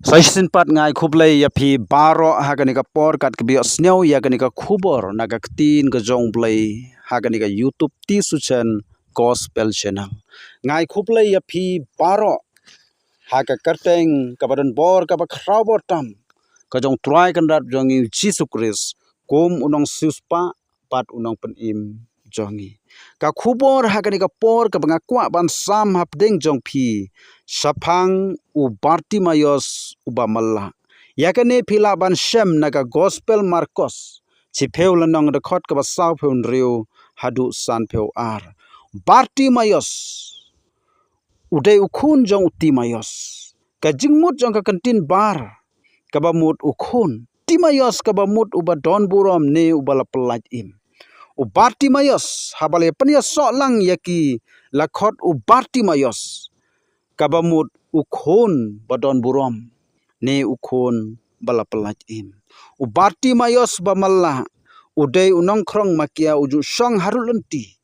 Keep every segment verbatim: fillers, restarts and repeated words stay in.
Sa shisien pat nga ai khublei ïa phi baroh ha kane ka por katba phi ïohsngew ïa kane ka khubor na ka ktien ka jong U Blei ha kane ka YouTube T Suchen Gospel Channel. Nga ai khublei ïa phi baroh ha ka kyrteng kaba don bor kaba khraw bor tam ka jong U Trai Kynrad jong ngi U Jisu Khrist, kum u nongsiewspah bad u nongpynim jong ngi. Ka khubor ha kane ka por kaba nga kwah ban sam hapdeng jong phi shaphang u Bartimaios uba malla. Ïa kane phi lah ban shem na ka Gospel Markos, shiphew lynnong, dkhot kaba sawphew hynriew haduh sanphew ar. Bartimaios u dei u khun jong u Timaios. Ka jingmut jong ka kyntien bar kaba mut u khun, Timaios kaba mut uba don burom ne uba la pyllait im. U Bartimaios, haba la pynïasoh lang ïa ki, la khot u Bartimaios kaba mut u khun ba don burom ne u khun ba la pyllait im. U Bartimaios ba malla u dei u nongkhrong makia, u ju shong harud lynti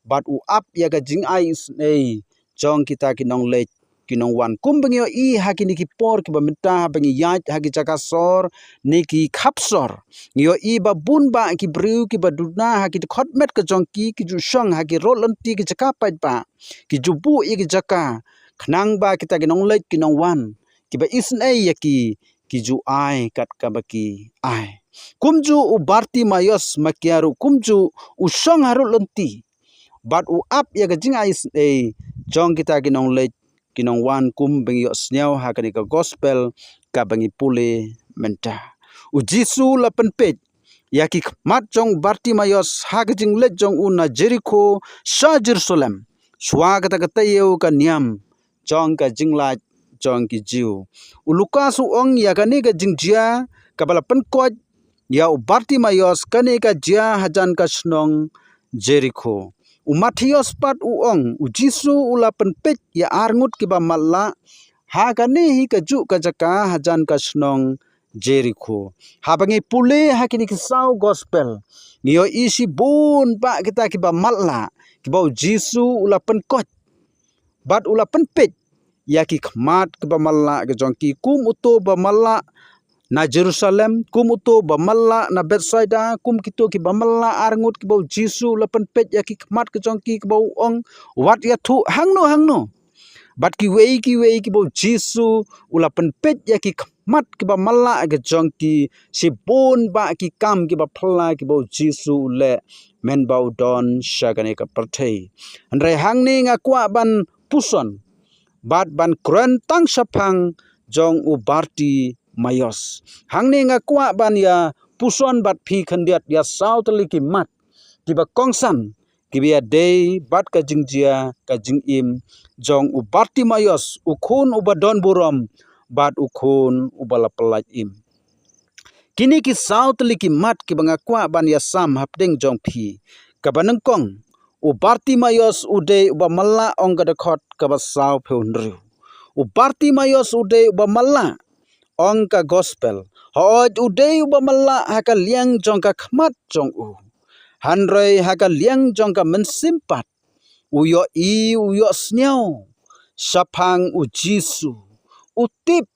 bad u ap ïa ka jingai isynei jong kita ki nongleit ki nongwan. Kumba ngi ïohi ha kine ki por kiba mynta, haba ngi ïaid ha ki jaka sor ne ki khap sor, ngi ïohi ba bun bah ki briew kiba duna ha ki dkhot met ka jong ki, ki ju shong ha ki rud lynti, ki jaka paidbah, ki ju buh ïa ki jaka khnang ba kita ki nongleit ki nongwan kiba isynei ïa ki, ki ju ai kat kaba ki ai. Kumjuh u Bartimaios makia ruh kumjuh u shong harud lynti bad u ap ïa ka jingai isynei jong kita ki nongleit ki nongwan, kumba ngi ïohsngew ha kane ka Gospel kaba ngi pule mynta. U Jisu la pynpeit ïa ki khmat jong u Bartimaios ha ka jingleit jong u na Jerikho sha Jerusalem, shuwa kata ka taïew ka niam jong ka jinglait jong ki Jiw. U Lukas u ong ïa kane ka jingjia kaba la pynkoit ïa u Bartimaios, kane ka jia hajan ka shnong Jerikho. U Mathaios pat u ong u Jisu u la pynpeit ïa arngut kiba matlah ha kane hi kajuh ka jaka hajan ka shnong Jerikho. Haba ngi pule ha kine ki saw Gospel, ngi ïohi shibun bah kita kiba matlah kiba u Jisu u la pynkoit bad u la pynpeit ïa ki khmat kiba matlah ka jong ki, kum uto ba matlah na Jerusalem, kum uto ba matlah na Bethsaida, kum kito kiba matlah arngut kiba u Jisu u la pynpeit ïa ki khmat ka jong ki, kiba u ong, wat ïathuh hangno hangno. Bad kiwei kiwei kiba u Jisu u la pynpeit ïa ki khmat kiba matlah ka jong ki, shibun bah ki kam kiba phylla kiba u Jisu u leh mynba u don sha kane ka pyrthei. Hynrei hangne nga kwah ban puson bad ban kren tang shaphang jong u Bartimaios. Hangne nga kwah ban ïa puson bad phi khyndiat ïa saw tylli ki mat kiba kongsan kiba ïadei bad ka jingjia ka jingim jong u Bartimaios, u khun uba don burom bad u khun uba la pyllait im. Kine ki saw tylli ki mat kiba nga kwah ban ïasam hapdeng jong phi. Kaba nyngkong, u Bartimaios u dei uba matlah, ong ka dkhot kaba sawphew hynriew. U Bartimaios u dei uba matlah, ong ka Gospel. Hooid, u dei uba matlah ha ka liang jong ka khmat jong u. Hynrei ha ka liang jong ka mynsiem pat, u ïohi, u ïohsngew shaphang u Jisu. U tip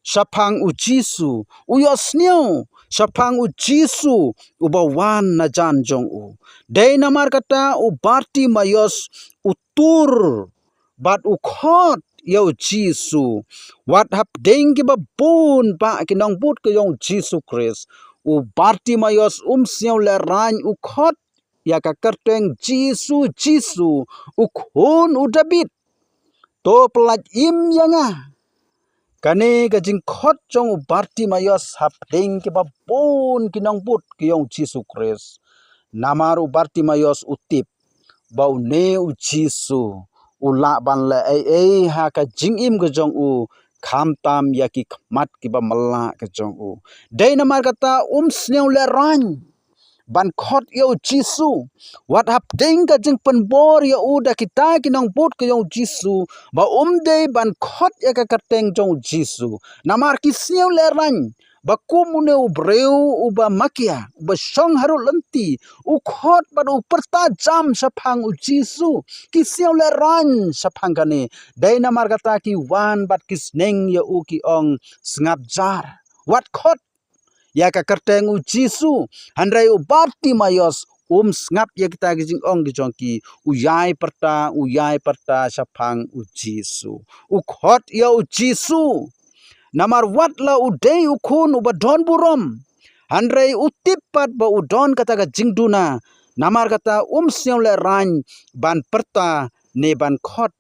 shaphang u Jisu, u ïohsngew shaphang u Jisu uba wan na jan jong u. Dei namar kata u Bartimaios u tur bad u khot ïa u Jisu. Wat hapdeng kiba bun bah ki nongbud ka jong u Jisu Khrist, u Bartimaios um sngew lehraiñ, u khot ïa ka kyrteng Jisu, Jisu, u khun u Dabid, to pyllait im ïa nga. Kane ka jingkhot jong u Bartimaios hapdeng kiba bun ki nongbud ka jong u Jisu Khrist. Namar u Bartimaios u tip ba une u Jisu u lah ban leh ei ei ha ka jingim ka jong u, khamtam ïa ki khmat kiba matlah ka jong u. Dei namar kata um sngew lehraiñ ban khot ïa u Jisu. Wat hapdeng ka jingpynbor ïa u da kita ki nongbud ka jong u Jisu, ba um dei ban khot ïa ka kyrteng jong u Jisu. Namar ki sngew lehraiñ ba kum une u briew uba makia, uba shong harud lynti, u khot bad u pyrta jam shaphang u Jisu, ki sngewlehraiñ shaphang kane. Dei namar kata ki wan bad ki sneng ïa u, ki ong, "Sngap jar, wat khot ïa ka kyrteng u Jisu." Hynrei u Bartimaios um sngap ïa kita ki jingong ki jong ki, u ïai pyrta, u ïai pyrta shaphang u Jisu. U khot ïa u Jisu namar wat la u dei u khun uba don burom. Hynrei u tip pat ba u don kata ka jingduna, namar kata um sngewlehraiñ ban pyrta ne ban khot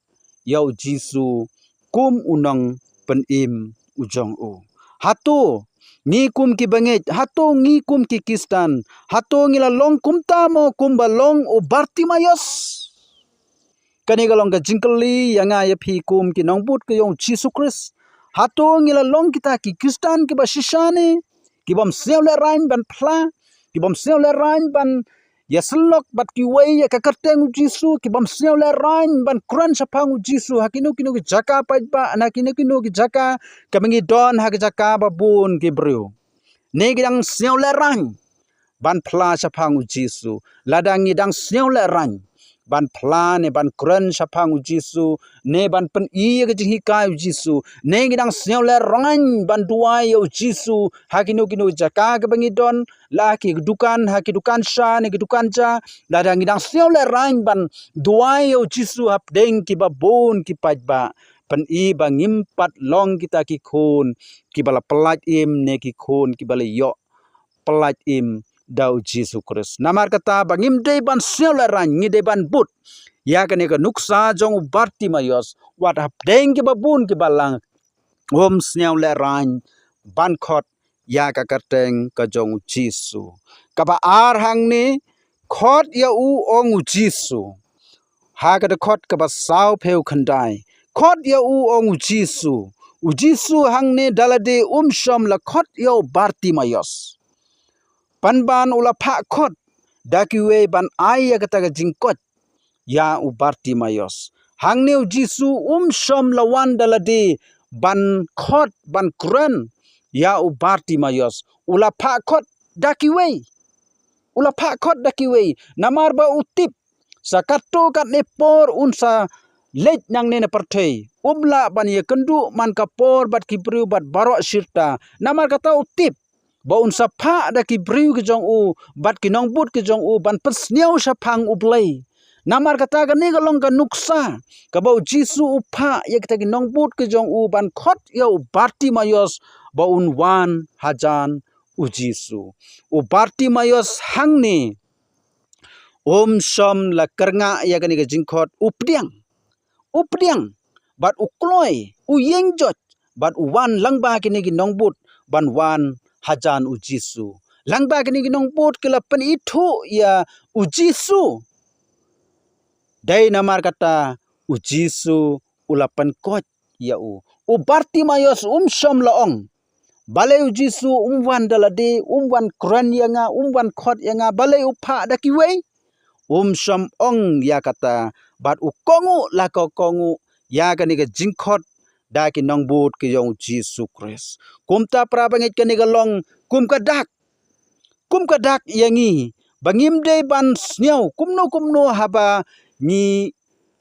ïa u Jisu kum u nongpynim u jong u. Hato ngi kum ki bangeit, hato ngi kum ki Khristan, hato ngi la long kumta mo kumba long u Bartimaios? Kane ka long ka jingkylli ïa nga ïa phi kum ki nongbud ka jong u Jisu Khrist. Hato ngi la long kita ki Khristan kiba shisha ne, kibym sngewlehraiñ ban phla, kibym sngewlehraiñ ban ïasyllok bad kiwei ïa ka kyrteng u Jisu, kibym sngewlehraiñ ban kren shaphang u Jisu ha kino kino ki jaka paidbah, na kino kino ki jaka kaba ngi don, ha ki jaka ba bun ki briew? Ne ngi dang sngewlehraiñ ban phla shaphang u Jisu? Lada ngi dang sngewlehraiñ ban phla ne ban kren shaphang u Jisu, ne ban pyni ïa ka jinghikai u Jisu, ne ngi dang sngewlehraiñ ban duwai ïa u Jisu ha kino kino ki jaka kaba ngi don, la ki dukan, ha ki dukan sha ne ki dukan ja, lada ngi dang sngewlehraiñ ban duwai ïa u Jisu hapdeng kiba bun ki paidbah, pyni ba ngim pat long kita ki khun kiba la pyllait im ne ki khun kiba la ïoh pyllait im da u Jisu Khrist. Namar kata ba ngim dei ban sngewlehraiñ, ngi dei ban bud ïa kane ka nuksa jong u Bartimaios, wat hapdeng kiba bun kiba lang, um sngewlehraiñ ban khot ïa ka kyrteng ka jong u Jisu. Kaba ar hangne, khot ïa u, ong u Jisu. Ha ka dkhot kaba saw phew khyndai, khot ïa u, ong u Jisu. U Jisu hangne da lade um shym la khot ïa u Bartimaios. Pynban u la phah khot da kiwei ban ai ïa kata ka jingkoit ïa u Bartimaios. Hangne u Jisu um shym la wan da lade ban khot, ban kren ïa u Bartimaios. U la phah khot da kiwei. U la phah khot da kiwei namar ba u tip sa katto katne por un sa leit nangne na pyrthei, um lah ban ïakynduh man ka por bad ki briew bad baroh shirta. Namar kata u tip ba un sa phah da ki briew ki jong u bad ki nongbud ki jong u ban pynsniew shaphang U Blei. Namar kata kane ka long ka nuksa kaba u Jisu u phah ïa kita ki nongbud ki jong u ban khot ïa u Bartimaios ba un wan hajan u Jisu. U Bartimaios hangne um shym la kyrngah ïa kane ka jingkhot, u pdiang. U pdiang bad u kloi, u ïeng joit bad u wan lyngba kine ki nongbud ban wan hajan u Jisu. Lyngba kine ki nongbud ki la pynithuh ïa u Jisu. Dei namar kata u Jisu u la pynkoit ïa u. U Bartimaios um shym la ong, balei u Jisu um wan da lade, um wan kren ïa nga, um wan khot ïa nga, balei u phah da kiwei? Um shym ong ïa kata, bad u kohnguh la ka kohnguh ïa kane ka jingkhot da ki nongbud ki jong u Jisu Khrist. Kumta para bangeit, kane ka long kum ka dak, kum ka dak ïa ngi ba ngim dei ban sniew kumno kumno haba ngi,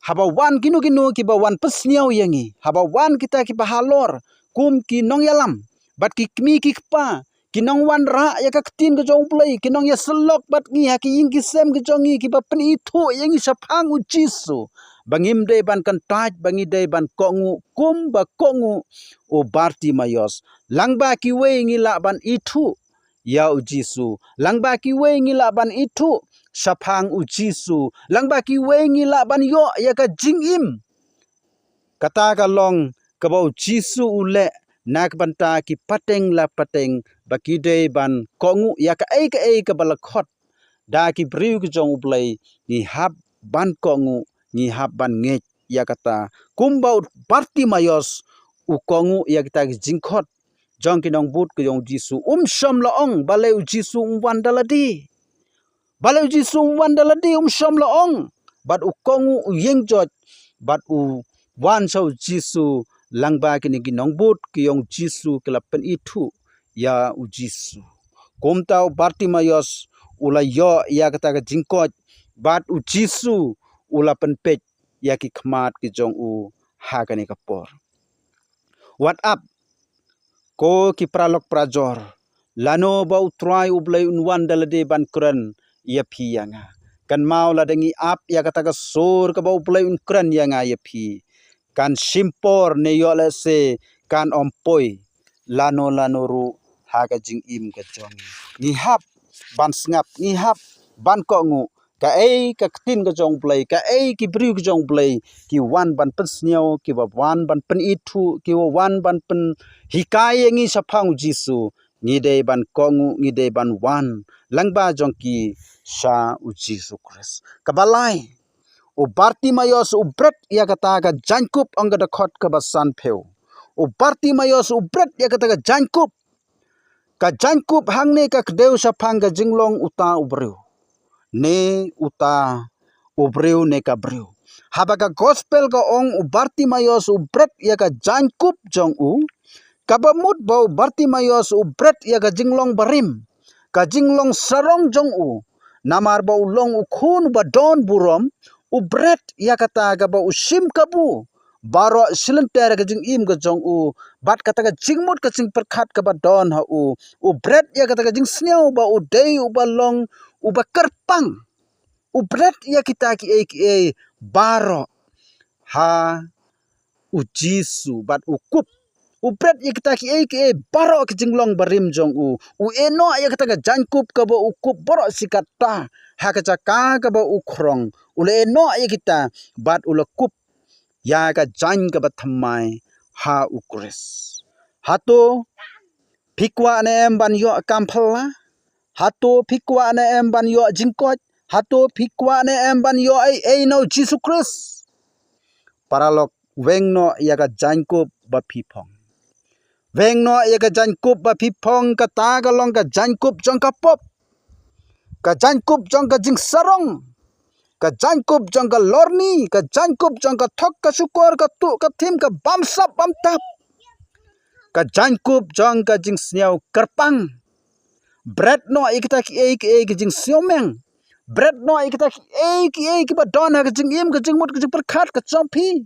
haba wan kino kino kiba wan pynsniew ïa ngi, haba wan kita kiba halor kum ki nongïalam bad ki kmie ki kpa, ki nongwanrah ïa ka ktien ka jong U Blei, ki nongïasyllok bad ngi ha ki ïing ki sem ki jong ngi, kiba pynithuh ïa ngi shaphang u Jisu, ba ngim dei ban kyntait, ba ngi dei ban kohnguh kumba kohnguh u Bartimaios. Lyngba kiwei ngi lah ban ithuh ïa u Jisu, lyngba kiwei ngi lah ban ithuh shaphang u Jisu, lyngba kiwei ngi lah ban ïoh ïa ka jingim. Kata ka long kaba u Jisu u leh na ka bynta ki pateng la pateng, ba ki dei ban kohnguh ïa kaei kaei kaba la khot da ki briew ki jong U Blei. Ngi hap ban kohnguh, ngi hap ban ngeit ïa kata, kumba u Bartimaios u kohnguh ïa kita ki jingkhot jong ki nongbud ki jong u Jisu. Um shym la ong, balei u Jisu um wan da lade? Balei u Jisu um wan da lade? Um shym la ong. Bad u kohnguh, u ïeng joit bad u wan sha u Jisu lyngba kine ki nongbud ki jong u Jisu, ki la pynithuh ïa u Jisu. Kumta u Bartimaios u la ïoh ïa kata ka jingkoit, bad u Jisu u la pynpeit ïa ki khmat ki jong u ha kane ka por. Wat ap, ko ki paralok parajor, lano ba u Trai u Blei un wan da lade ban kren ïa phi ïa nga. Kynmaw, lada ngi ap ïa kata ka sur kaba u Blei un kren ïa nga ïa phi, kan shim por ne ïoh lehse kan ym poi lano lano ruh ha ka jingim ka jong ngi. Ngi hap ban sngap, ngi hap ban kohnguh kaei ka ktien ka jong u Blei, kaei ki briew ki jong u Blei ki wan ban pynsngew, kiba wan ban pynithuh, kiba wan ban pynhikai ïa ngi shaphang u Jisu. Ngi dei ban kohnguh, ngi dei ban wan lyngba jong ki sha u Jisu Khrist. Kaba lai, u Bartimaios u bret ïa kata ka jaiñkup, ong ka dkhot kaba sanphew. U Bartimaios u bret ïa kata ka jaiñkup. Ka jaiñkup hangne ka kdew shaphang ka jinglong uta u briew, ne uta u briew ne ka briew. Haba ka gospel ka ong u Bartimaios u bret ïa ka jaiñkup jong u, kaba mut ba u Bartimaios u bret ïa ka jinglong barim, ka jinglong sarong jong u. Namar ba u long u khun uba don burom, u bret ïa kata kaba u shim kabu baroh shi lynter ka jingim ka jong u, bad kata ka jingmut ka jingpyrkhat kaba don ha u. U bret ïa kata ka jingsngew ba u dei uba long uba kyrpang. U bret ïa kita kiei kiei baroh ha u Jisu bad u kup. U bret ïa kita kiei kiei baroh ki jinglong barim jong u. U ïehnoh ïa kata ka jaiñkup kaba u kup baroh shi katta ha ka jaka kaba u khrong. U la ïehnoh ïa kita bad u la kup ïa ka jaiñ kaba thymmai ha u Khrist. Hato phi kwah ne em ban ïoh kam phylla? Hato phi kwah ne em ban ïoh jingkoit? Hato phi kwah ne em ban ïoh ei ei na u Jisu Khrist? Paralok, weng noh ïa ka jaiñkup ba phi phong. Weng noh ïa ka jaiñkup ba phi phong, kata ka long ka jaiñkup jong ka pop, ka jaiñkup jong ka jingsarong, ka jaiñkup jong ka lorni, ka jaiñkup jong ka thok ka shukor, ka tuh ka thim, ka bamsap bamtap, ka jaiñkup jong ka jingsngew kyrpang. Bret noh ïa kita kiei kiei ki jingsngew meng. Bret noh ïa kita kiei kiei kiba don ha ka jingim, ka jingmut, ka jingpyrkhat ka jong phi.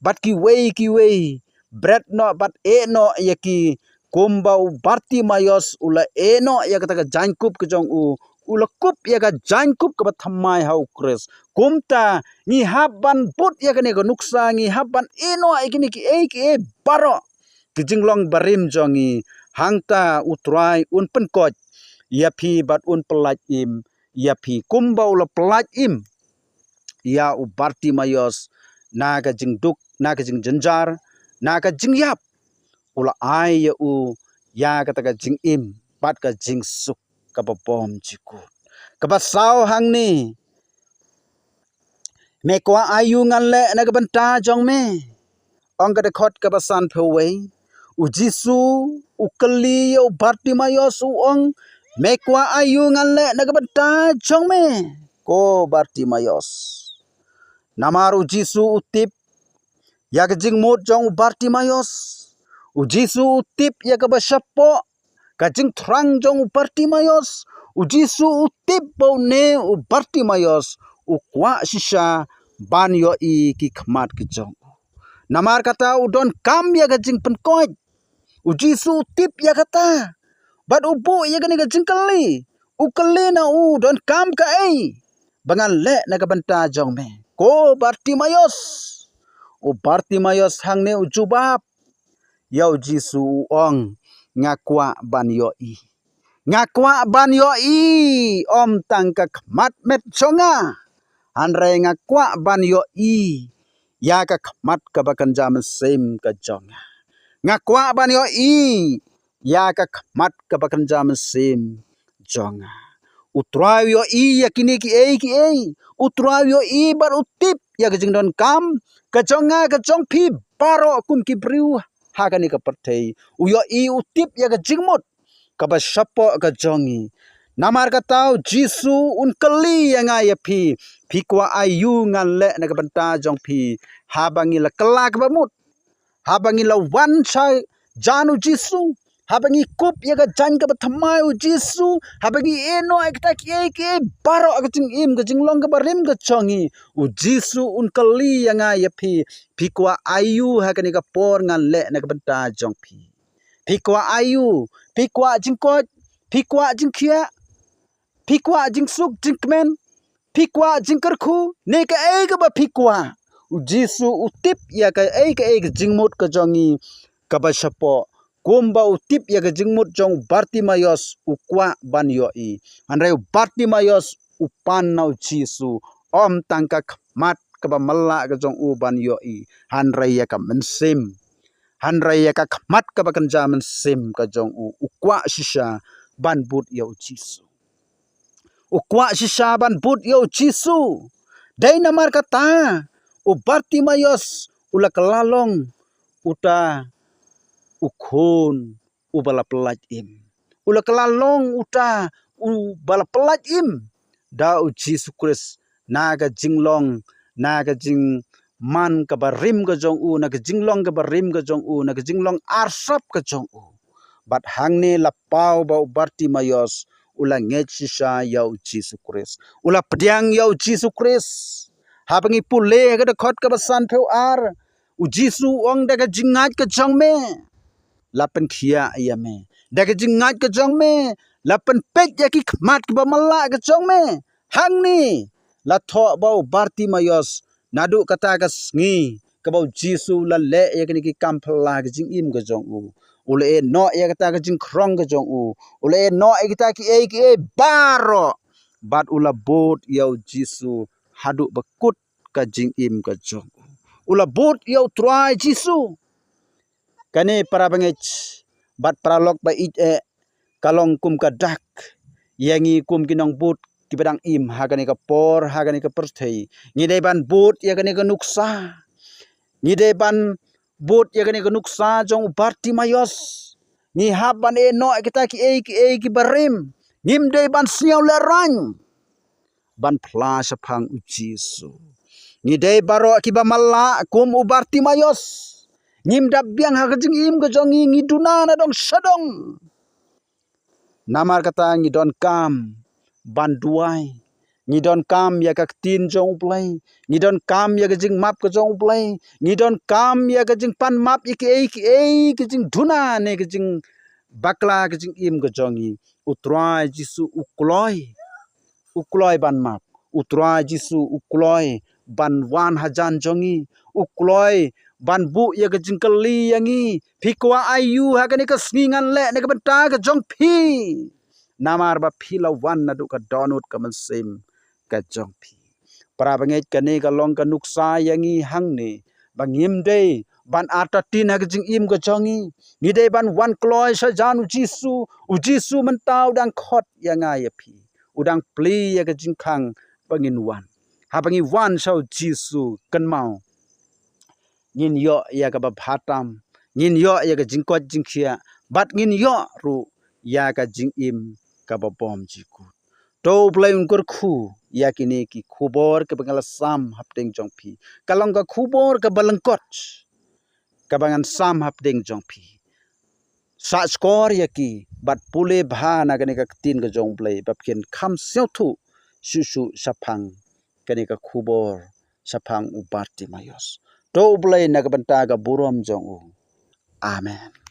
Bad kiwei kiwei, bret noh bad ïehnoh ïa ki, kumba u Bartimaios u la ïehnoh ïa kata ka jaiñkup ka jong u, u la kup ïa ka jaiñkup kaba thymmai ha u Khrist. Kumta ngi hap ban bud ïa kane ka nuksa, ngi hap ban ïehnoh ïa kine kiei kiei baroh ki jinglong barim jong ngi, hangta u Trai un pynkoit ïa phi bad un pyllait im ïa phi kumba u la pyllait im ïa u Bartimaios na ka jingduk, na ka jingjynjar, na ka jingïap. U la ai ïa u ïa kata ka jingim bad ka jingsuk kaba bymjukut. Kaba saw hangne, me kwah aïu ngan leh na ka bynta jong me? Ong ka dkhot kaba sanphew wei. U Jisu u kylli ïa u Bartimaios, u ong, me kwah aïu ngan leh na ka bynta jong me, ko Bartimaios? Namar u Jisu u tip ïa ka jingmut jong u Bartimaios. U Jisu u tip ïa kaba shapoh ka jingthrang jong u Bartimaios. U Jisu u tip ba une u Bartimaios u kwah shisha ban ïohi ki khmat ki jong u. Namar kata u donkam ïa ka jingpynkoit. U Jisu u tip ïa kata bad u buh ïa kane ka jingkylli. U kylli na u, donkam kaei ba ngan leh na ka bynta jong me, ko Bartimaios? U Bartimaios hangne u jubab ïa u Jisu, u ong, nga kwah ban ïohi. Nga kwah ban ïohi, ym tang ka khmat met jong nga, hynrei nga kwah ban ïohi ïa ka khmat kaba kynja mynsiem ka jong nga. Nga kwah ban ïohi ïa ka khmat kaba kynja mynsiem jong nga. U Trai u ïohi ïa kine kiei kiei. U Trai u ïohi bad u tip ïa ka jingdonkam ka jong nga, ka jong phi baroh kum ki briew ha kane ka pyrthei. U ïohi, u tip ïa ka jingmut kaba shapoh ka jong ngi. Namar kata u Jisu un kylli ïa nga ïa phi, phi kwah aïu ngan leh na ka bynta jong phi? Haba ngi la kylla kaba mut, haba ngi la wan sha jan u Jisu, Haba ngi kup ïa ka jaiñ kaba thymmai u Jisu, haba ngi ïeh noh ïa kita kiei kiei baroh ha ka jingim, ka jinglong kaba rim ka jong ngi, u Jisu un kylli ïa nga ïa phi, phi kwah aïu ha kane ka por ngan leh na ka bynta jong phi? Phi kwah aïu? Phi kwah jingkoit? Phi kwah jingkhiah? Phi kwah jingsuk jingkmen? Phi kwah jingkyrkhu? Ne kaei kaba phi kwah? U Jisu u tip ïa kaei kaei ka jingmut ka jong ngi kaba shapoh. Kumba u tip ïa ka jingmut jong u Bartimaios, u kwah ban ïohi. Hynrei u Bartimaios u pan na u Jisu, ym tang ka khmat kaba mlak ka jong u ban ïohi, hynrei ïa ka mynsiem. Hynrei ïa ka khmat kaba kynja mynsiem ka jong u, u kwah shisha ban bud ïa u Jisu. U kwah shisha ban bud ïa u Jisu. Dei namar kata u Bartimaios u la kylla long uta u khun uba la pyllait im. U la kylla long uta uba la pyllait im da u Jisu Khrist, na ka jinglong, na ka jingman kaba rim ka jong u, na ka jinglong kaba rim ka jong u, na ka jinglong arsap ka jong u. Bad hangne la paw ba u Bartimaios u la ngeit shisha ïa u Jisu Khrist. U la pdiang ïa u Jisu Khrist. Haba ngi pule ha ka dkhot kaba sanphew ar, u Jisu u ong, da ka jingngeit ka jong me la pynkhiah ïa me. Da ka jingngeit ka jong me la pynpeit ïa ki khmat kiba mlak ka jong me. Hangne la thoh ba u Bartimaios, naduh kata ka sngi kaba u Jisu u la leh ïa kine ki kam phylla ha ka jingim ka jong u, u la ïeh noh ïa kata ka jingkhrong ka jong u, u la ïeh noh ïa kita kiei kiei baroh, bad u la bud ïa u Jisu haduh ba kut ka jingim ka jong u. U la bud ïa u Trai Jisu. Kane para bangeit bad para lok ba ïeit, eh, ka long kum ka dak ïa ngi kum ki nongbud kiba dang im ha kane ka por, ha kane ka pyrthei. Ngi dei ban bud ïa kane ka nuksa. Ngi dei ban bud ïa kane ka nuksa jong u Bartimaios. Ngi hap ban ïeh noh ïa kita kiei kiei kiba rim. Ngim dei ban sngewlehrain ban phla shaphang u Jisu. Ngi dei baroh kiba mlak kum u Bartimaios. Ngim da biang ha ka jingim ka jong ngi, ngi duna na dong sha dong. Namar kata ngi donkam ban duwai. Ngi donkam ïa ka ktien jong u Blei. Ngi donkam ïa ka jingmap ka jong u Blei. Ngi donkam ïa ka jingpan map ïa kiei kiei ka jingduna ne ka jingbakla ka jingim ka jong ngi. U Trai Jisu u kloi. U kloi ban map. U Trai Jisu u kloi ban wan hajan jong ngi. U kloi ban buh ïa ka jingkylli ïa ngi. Phi kwah aïu ha kane ka sngi ngan leh na ka bynta ka jong phi? Namar ba phi la wan naduh ka dohnud ka mynsiem ka jong phi. Para bangeit, kane ka long ka nuksa ïa ngi hangne ba ngim dei ban artatien ha ka jingim ka jong ngi. Ngi dei ban wan kloi sha jan u Jisu. U Jisu mynta u dang khot ïa nga ïa phi. U dang plie ïa ka jingkhang ba ngin wan. Haba ngi wan sha u Jisu, kynmaw, ngin ïoh ïa kaba bha tam, ngin ïoh ïa ka jingkoit jingkhiah, bad ngin ïoh ruh ïa ka jingim kaba bymjukut. To u Blei un kyrkhu ïa kine ki khubor kaba nga la sam hapdeng jong phi. Ka long ka khubor kaba lyngkot kaba ngan sam hapdeng jong phi. Sah shkor ïa ki bad pule bha na kane ka ktien ka jong u Blei ba phin kham sngewthuh shuh shuh shaphang kane ka khubor shaphang u Bartimaios. To u Blei na ka bynta ka burom jong u. Amen.